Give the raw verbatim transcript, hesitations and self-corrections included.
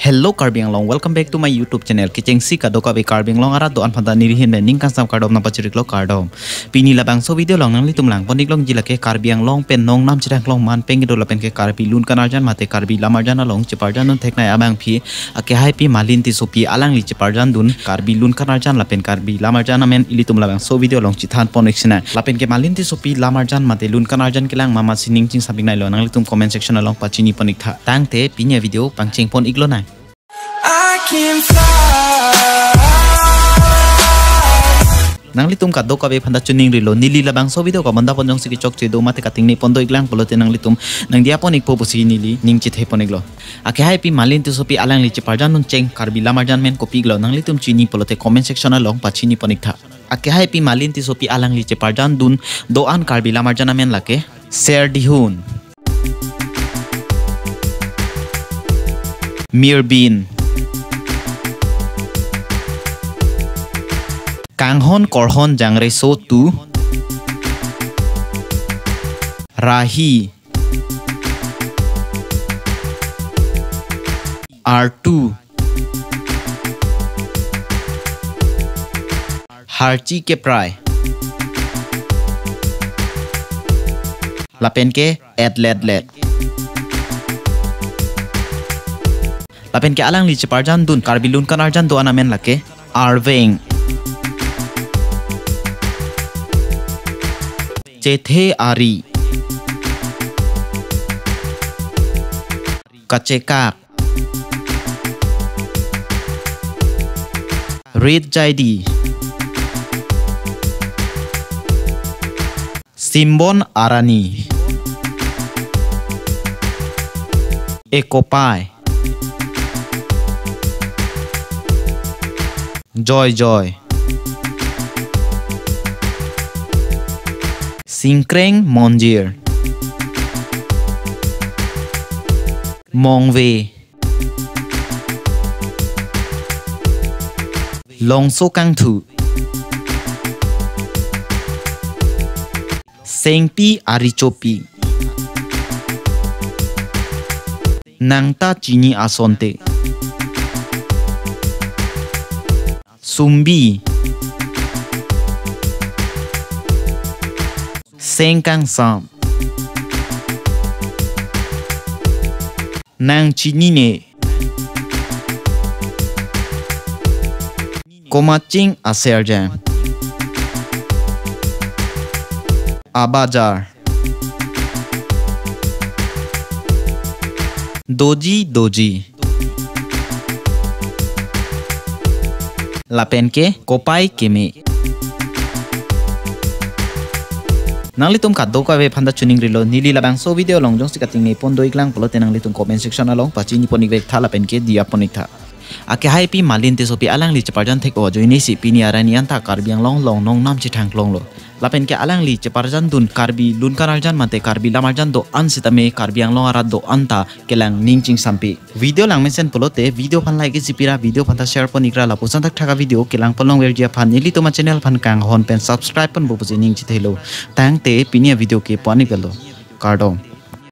Hello Karbi Anglong, welcome back to my YouTube channel. Kechengsi kadokave Karbi Anglong arat do-an aphanta neli ahin pen ning kangsam kardom nangpachiriklo, kardom. Pini labangso video along nanglitum langpon-ik longji lake Karbi Anglong pen nongnam chethang kelong man pen kedo lapen ke Karbi lun kan arjan mate Karbi lam arjan along cheparjandun theknei abangpi, akehaipi Malin Tissopi alangli cheparjandun Karbi lun kan arjan lapen Karbi lam arjan amen ilitum labangso video along chethanpon-ik sinang. Lapen ke Malin Tissopi lam arjan mate lun kan arjan kelang ma masi ning chingsampik nailo, nanglitum comment section along pachinipon-ik tha. Tangte pini avideo pangchengpon-ik lonang. I can fly. Nanglitum kadokave aphanta chiningrilo, neli labangso video ko bonta pon jongsi kechokche do mate katingnepon do-ik lang pulote nanglitum nangdiya pon-ikpo pusi neli ning chethepon-iklo. Akehaipi Malin Tissopi alangli cheparjandun cheng Karbi lam arjan amen kopi-iklo, nanglitum chini pulote comment section along pachinipon-ik tha. Akehaipi Malin Tissopi alangli cheparjandun do-an Karbi lam arjan amen lake Serdihun, Mirbin, Kanghon Korhon Jangreso Tu, Rahi, Artu, Harchi Keprai, lapen ke Etletlet. Lapen ke alangli cheparjandun Karbi lun kan arjan do-an amen lake Arveng, Chethe Ari, Kachekak, Rit Jaidi, Simbon Arani, Ekopai, Joy Joy, Singkreng Monjir, Mongve, Longso Kangthu, Sengpi Arichopi, Nangta Chini Asonte, Sumbi, Sengkangsam, Nang Chinine, Komaching Aserjang, Abajar, Doji Doji, lapen ke Kopai Keme. Nanglitum kadokave aphanta chiningrilo, neli labangso video along jongsi katingnepon do-ik lang pulote nanglitum comment section along pachinipon-ik vek tha lapen ke diya pon-ik tha. Akehaipi Malin Tissopi alangli cheparjan thek-o ajoinesi pini arni anta Karbi Anglong along nongnam chethang kelonglo. Lapen ke alangli cheparjandun Karbi lun kan arjan mate Karbi lam arjan do-an sitame Karbi Anglong arat do-an ta kelang ning chingsampi. Video langmesen pulote video aphan like isi pira, video aphanta share pon-ikra, lapuson thakthak avideo kelang pon longverji aphan nelitum achannel aphan kanghon pen subscribe ponpo pusi ning chethelo. Tangte pini avideo ke pu-an-ik lo. Kardom.